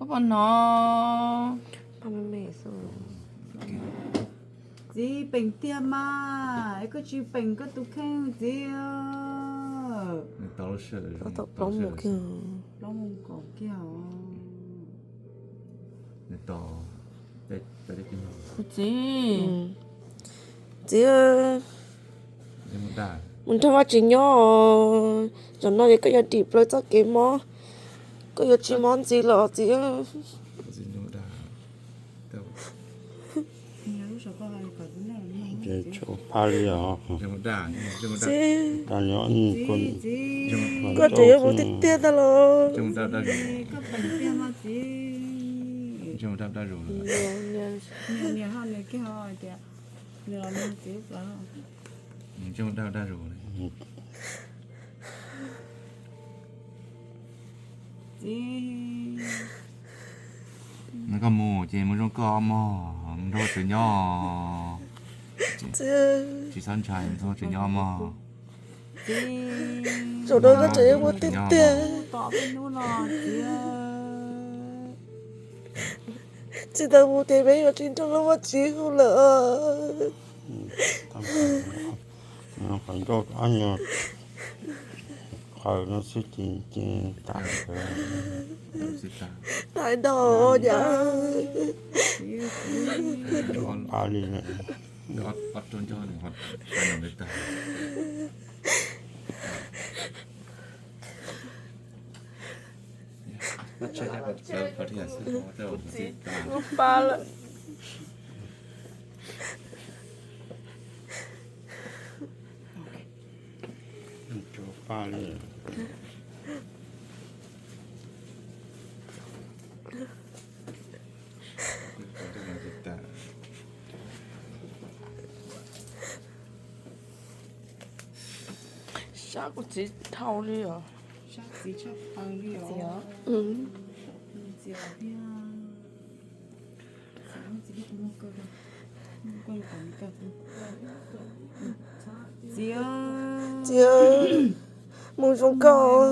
Koj puas hnov? Txiv, peem tiag mas, koj tsis peem koj tus kheej txiv. Plaub mus kiag. Txiv, txiv, mus nrog Vajtswv nyob. Zaum no ces koj yuav dim plaws txoj kev mob, koj yuav tsis mob ntxiv lawm txiv. Tsis ua pa li os. Koj tseem yuav mus tiag tiag tag los? Koj mus ces mus zoo koj mog, mus nrog Vajtswv nyob. Tsis txhob ntshai, mus nrog Vajtswv nyob mog. Zaum no Vajtswv yuav mus tiag tiag. Tsis tau mus ces peb yuav tsis nrog lub Vajtswv hu lawm. Qhov ncauj ob nyuag qhaws no xwb ces ces tas. Tag dhau yam. Ob rau ncauj no tag. Ua pa lawm. Ua pa li. Sab kuv txiv dhau li os. Txiv, mus zoo koj,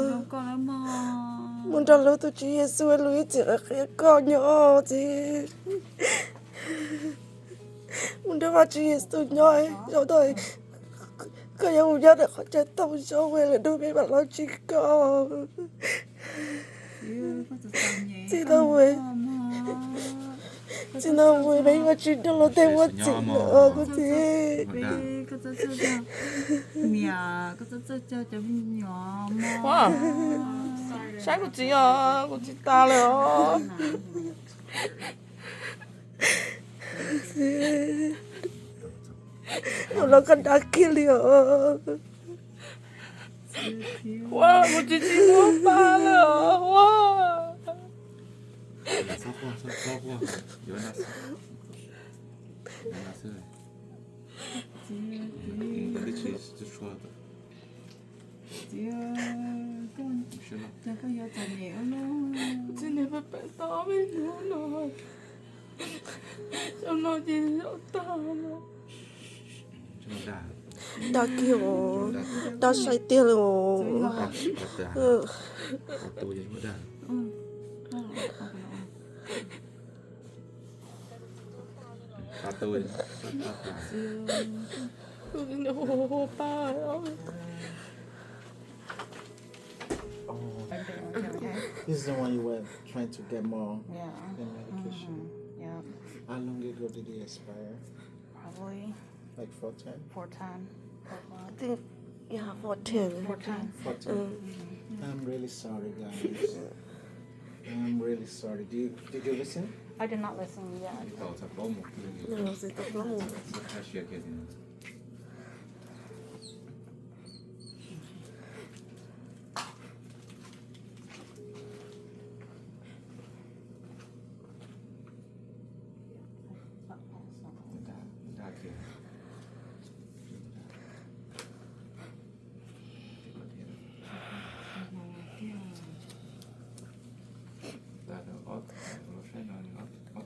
mus nrog lub tus Tswv Yexus lub ib txwm qhia koj nyob txiv. Mus nrog Vajtswv Yexus nyob, zaum no koj yuav mus nyob ntawm qhov chaw tau zoo lawm, nrog peb mam los tsim koj. Txiv, txiv no mus peb yuav tsis nrog luag tej muaj txim lawm kuv txiv. Saib kuv txiv os, kuv txiv tas lawm os. Zaum no koj dag kiag li os. Ua, kuv txiv tsis muaj pa lawm os ua. Txiv, koj, koj yuav txom nyem ua luaj. Txiv, niam pab pab tau ob peb hnub no, zaum no ces zaum tag no. Dag kiag os, dag sai tiag li os. This is the one you were trying to get more in medication. How long ago did it expire? Probably like four ten? Four ten. I think, yeah, four ten. Four ten. Four ten. I'm really sorry, guys. I'm really sorry. Do you, did you listen? I did not listen yet.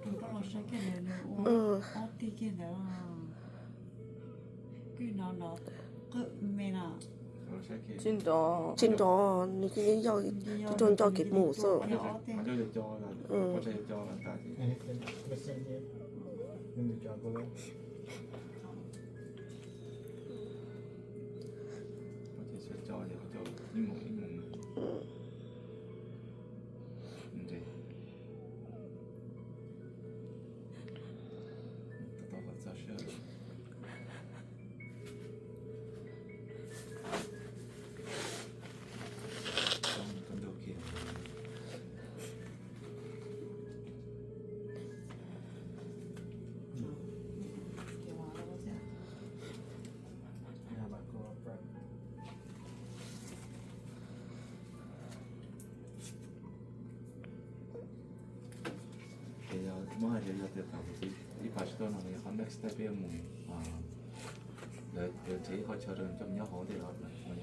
Koj los saib kiag ntawd, nws ua ob teg kiag ntawd, koj hnov nrov qwj me no. Tsis nrov, nws cia li yog tib rag nco kev mus xwb. Ces yog muab hais tias yog tias thaum ib pas tsis tau no yog qhov next step peb yuav mus, lawv yuav nrhiav ib qhov chaw rau coj mus nyob hauv ntej los mus